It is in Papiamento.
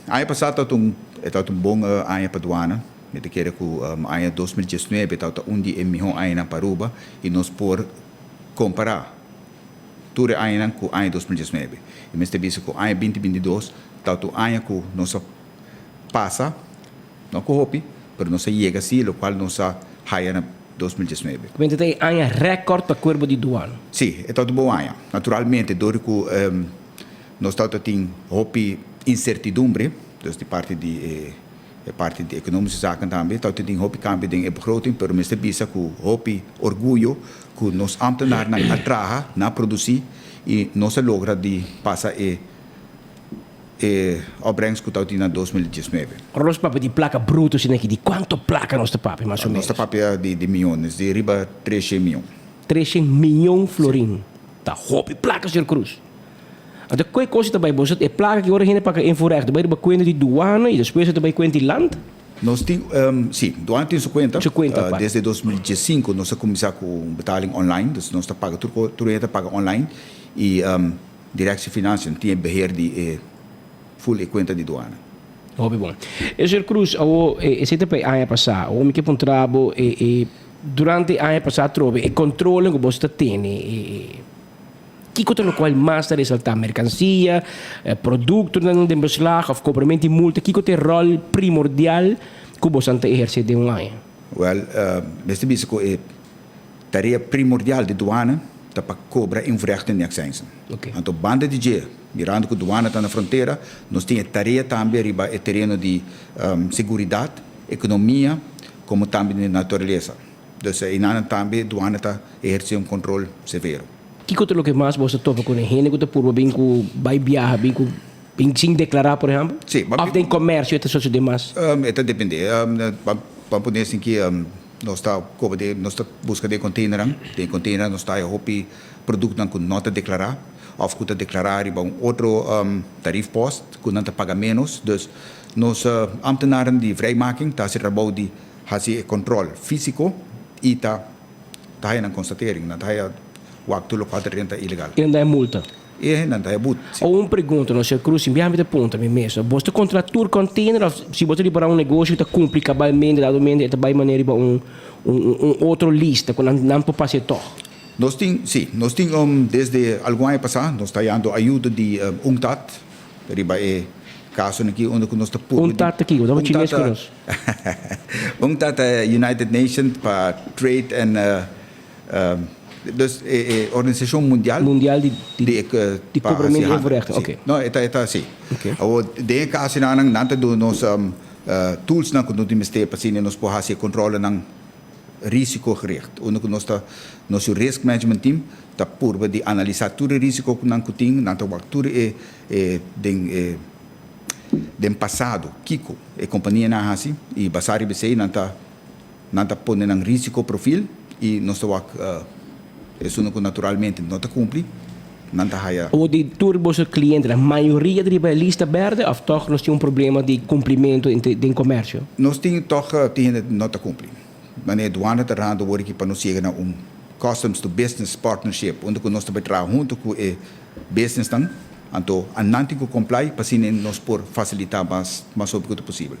Aña pasá tabata un bon aña pa duana. Mi ta kere ku aña 2019 tabata un di e mihó añanan pa Aruba i nos por kompará tur e añanan ku aña 2019. I mester bisa ku aña 2022 tabata un aña ku nos a pasa, no ku hopi, pero nos a yega sí lokual nos a haya na 2019. Kumente ta e aña rèkòrt pa kuerpo di duana. Sí, e tabata un bon aña. Naturalmente, dor ku nos tabata tin hopi insertidumbre, dus di parti di e parti di economische zaken tambe, tabata tin hopi kambio den e begroting, pero mester bisa ku hopi orguyo ku nos ambtenarnan a traha, nan a produsí i nos a logra di pasa e opbrengst ku tabatin na 2019. Ora nos papia di plaka bruto asina aki, di kuantu plaka nos ta papia mas o Nos ta menos? papia di miyones, di riba 300 miyon. 300 miyon florin. Ta hopi plaka, señor Cruz. Anto, kua kos ta bai boso? E plaka ku ora hende paga invoerrecht, ta bai riba kuenta di duana i despues ta bai kuenta di land? Nos tin, sí, duana tin su kuenta. Su kuenta aparte. Desde 2015 nos a kuminsá ku un betaling online, dus nos ta paga tur hende ta paga online i Directie Financiën tin e beheer di e full e kuenta di duana. Hopi bon. E señor Cruz, awo esei ta pa e aña pasá. Awo mi ke puntra bo e durante e aña pasá atrobe e kontrolnan ku boso ta tene e kiko ta lokual mas ta resaltá? Merkansia, produktonan den beslag òf kobramentu di multa? Kiko ta e ròl primordial ku boso ta ehersé den un aña? Wèl, mester bisa ku e tarea primordial di duana ta pa kobra invoerrechten i aksijnsen. Anto banda di dje, mirando ku duana ta na frontera, nos tin e tarea tambe riba e tereno di seguridat, ekonomia, komo tambe di naturalesa. Dus einan tambe duana ta ehersé un kontrol severo. Kiko ta loke mas boso ta topa ku e hende ku ta purba bin ku bai biaha, bin ku bin sin deklará, por ehèmpel? Sí. Òf den komersio e ta sosodé mas? E ta dependé. Ban pone asin ki nos ta buska den containernan. Den containernan nos ta haya hopi produktonan ku no ta deklará òf ku ta deklará riba un otro tariefpost ku nan ta paga ménos. Dus nos ambtenaren di vrijmaking ta hasi trabou di hasi e kontrol físiko i ta haya nan konstatering. Nan ta haya wak tur lokual ta drenta ilegal. I nan ta haya multa? I nan ta haya but, sí. Un pregunta, no, señor Cruz, sin biaha mi ta puntra mi mes. Bo ta kontrolá tur container òf si bo ta ripará un negoshi ku ta kumpli kabalmente, dado mente e ta bai manera riba un otro lista ku nan por pasa e tòg? Nos tin, sí. Nos tin desde algun aña pasá nos ta hayando ayudo di UNCTAD riba e kasonan aki unda ku nos ta purba di. UNCTAD ta kiko? Ta bo chines ku nos? UNCTAD ta United Nations pa Trade and dus e organisashon mundial. Mundial di kobramentu di invoerrechten, oké. No, e ta sí. Awor den e kasonan nan ta duna nos toolsnan ku nos tin mester pa asina nos por hasi e kontrolenan risicogericht. Unda ku nos ta nos risk management team ta purba di analisá tur e risikonan ku tin, nan ta wak tur e den pasado kiko e kompanianan a hasi i basá riba esei nan ta pone nan risicoprofiel i nos ta wak esun ku naturalmente no ta kumpli, nan ta haya. O di tur boso klientenan, mayoria ta riba e lista berde òf tòg nos tin un problema di kumplimentu den komersio? Nos tin tòg tin hende no ta kumpli. Manera duana ta trahando awor aki pa nos yega na un customs to business partnership unda ku nos ta bai traha huntu ku e businessnan, anto nan tin ku comply pa asina nos por fasilitá mas hopi ku ta posibel.